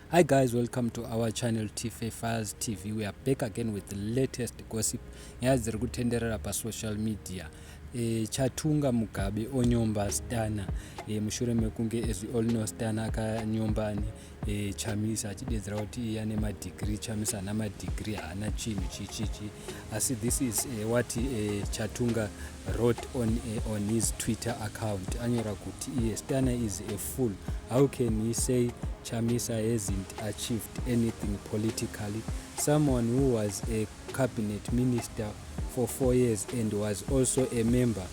Hi guys, welcome to our channel TFA Files TV. We are back again with the latest gossip. Nyaya dziri kutenderera pasocial media. Chatunga Mugabe onyomba Stunner mushure mekunge, as we all know, Stunner akanyomba ani Chamisa, achidedzera kuti iye ane madegree, Chamisa haana madegree, haana chinhu chichichi. Asi this is what Chatunga wrote on his Twitter account. Anyora kuti iye, "Stunner is a fool. How can he say Chamisa hasn't achieved anything politically? Someone who was a cabinet minister for 4 years and was also a member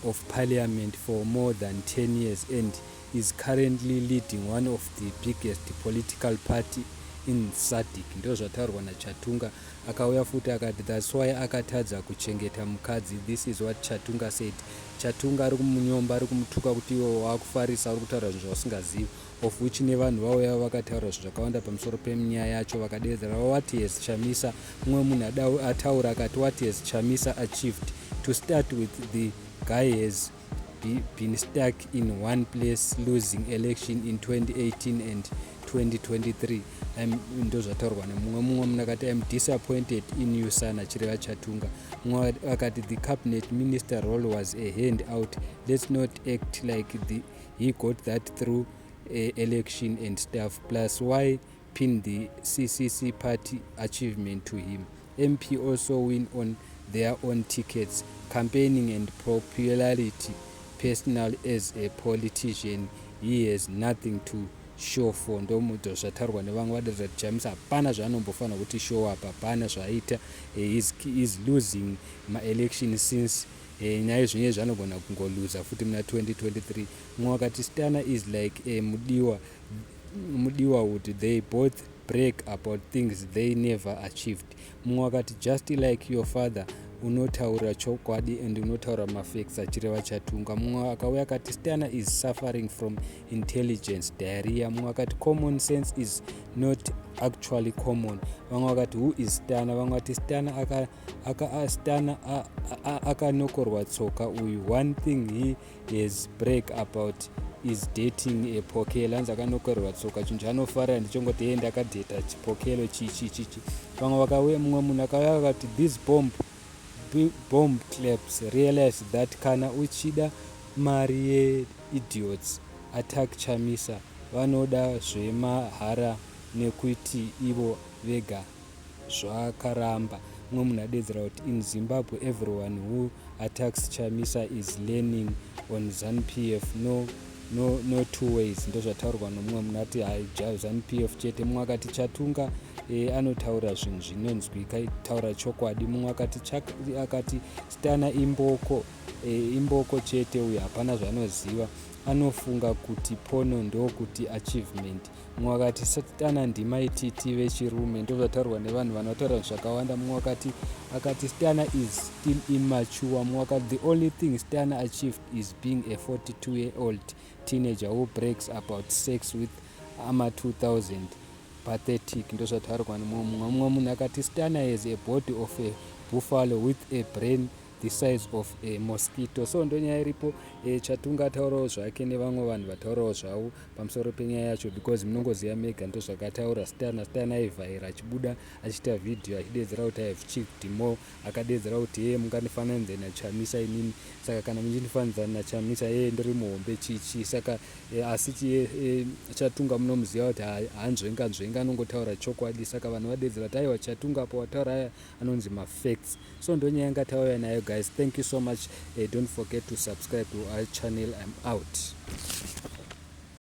of parliament for more than 10 years and is currently leading one of the biggest political party in SADC." Ndo zvataurwa naChatunga. Akauya futi akati that's why akatadza kuchengeta mukadzi. This is what Chatunga said. Chatunga ari kumunyomba, ari kumutuka kuti iwe waakufarisa, uri kutaura zvinhu zvausingazivi, of which nevanhu vauya vakataura zvinhu zvakawanda pamusoro penyaya yacho. Vakadedzera, "What has Chamisa?" Mumwe munhu ataura akati, "What has Chamisa achieved? To start with, the guy has been stuck in one place, losing election in 2018 and 2023." Ndo zvataurwa nemumwe. Mumwe munhu akati, "Im disappointed in you, son," achireva Chatunga. Mumwe akati, "The cabinet minister role was a hand out. Let's not act like he got that through election and stuff. Plus, why pin the CCC party achievement to him? MP also win on their own tickets, campaigning and popularity. Personal, as a politician, he has nothing to show for." Ndomuto zvataurwa nevamwe. Vadatidza kuti Chamisa hapana zvaanombofanira kuti show up, hapana zvaaita. Is losing maelection since nyaya zvinye zvanogona kungoluza futi muna 2023. Mumwe akati, "Stunner is like a Mudiwa, Mudiwa would they both brag about things they never achieved." Mumwe akati, "Just like your father, unotaura chokwadi and unotaura mafacts," achireva Chatunga. Mumwe akauya akati, "Stunner is suffering from intelligence diarrhea." Mumwe akati, "Common sense is not actually common." Vamwe vakati, "Who is Stunner?" Vamwe vakati, "Stunner Stunner akanokorwa tsoka uyu. One thing he has brag about is dating a Pokelo." Anzi akanokorerwa tsoka, chinhu chaanofarira ndechongoti, "Ye, ndakadheta chipokelo chichi chichi." Vamwe vakauya, mumwe munhu akauya akati, "This bomb claps realize that kana uchida mari yeidiots, attack Chamisa. Vanoda zvemahara nekuti ivo vega zvakaramba." Mumwe munhu adedzera kuti, "In Zimbabwe, everyone who attacks Chamisa is leaning on ZANU PF. No, no, no two ways." Ndozvataurwa nomumwe munhu, ati ZANU PF chete. Mumwe akati, "Chatunga anotaura zvinhu zvinonzwika, taura chokwadi." Mumwe akati, "Stunner imboko, imboko chete uyo, hapana zvaanoziva. Anofunga kuti porn ndokuti achievement." Mumwe akati, "Stunner ndiMai Titi vechirume." Ndozvataurwa nevanhu vanotaura zvakawanda. Mumwe akati, "Stunner is still immature." Mumwe akati, "The only thing Stunner achieved is being a 42-year old teenager who brags about sex with ama 2000. Pathetic." Ndozvataurwa nemumwe. Mumwe munhu akati, "Stunner has a body of a buffalo with a brain the size of a mosquito." So ndonyaya iripo. Chatunga ataurawo zvake nevamwe vanhu vataurawo zvavo pamusoro penyaya yacho, because munongoziva mega ndozvakataura Stunner. Stunner aivhaira achibuda achiita vhidhiyo achidedzera kuti, "I have achieved more." Akadedzera kuti, "Ye, mungandifananidze naChamisa inini? Saka kana muchindifanidza naChamisa, ye, ndiri muhombe chichi." Saka asi Chatunga munomuziva kuti hanzvenga nzvenga, anongotaura chokwadi. Saka vanhu vadedzera kuti, "Aiwa, Chatunga apo wataura aya anonzi mafacts." So ndonyaya yanga tauya nayo, guys. Thank you so much. Don't forget to subscribe to our channel. I'm out.